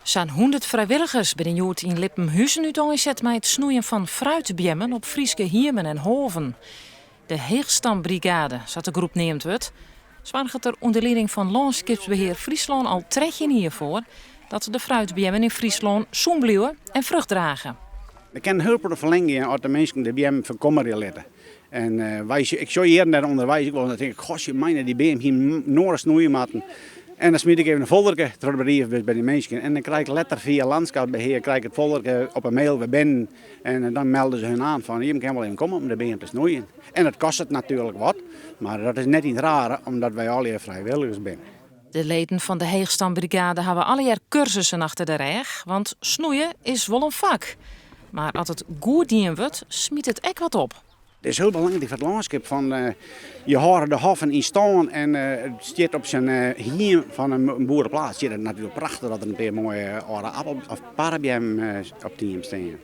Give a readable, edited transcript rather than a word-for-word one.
Sa'n 100 frijwilligers binne hjoed yn Lippenhuzen úteinset mei it snoeien fan fruitbeammen op Fryske hiemen en hôven. De Heechstambrigade, sa't de groep neamd wurdt, soarget der ûnder lieding fan Lânskipsbehear Fryslân al 13 jier foar dat de fruitbeammen yn Fryslân sûn bliuwe en frucht drage. Der kin in hiel protte ferlern gean as de minsken de beammen ferkommerje litte. En wy, ik sjoch hjir en dêr ûnderweis ek wol en dan tink ik, gotsjemine, dy beam hie noris snoeie moatten. En dan smyt ik even in folderke troch de briefbus by dy minsken. En dan krij ik letter fia Landschapsbeheer krij ik it folderke op 'e mail wer binnen. En dan melde se hun aan fan jim kinne wol even komme om de beam te snoeien. En dat kostet natuerlik wat, mar dat is net yn it rare omdat wy allegear frijwilligers binne. De leden fan de Heechstambrigade hawwe allegear kursussen achter de rêch, want snoeie is wol in fak. Mar as it goed dien wurdt, smyt it ek wat op. It is hiel belangryk foar it lânskip fan je hâlde de hoffen yn stân en it stiet op sa'n hiem fan in boereplaats stiet it natuerlik prachtich dat der in pear moaie âlde appel of parrebeammen op it hiem stean.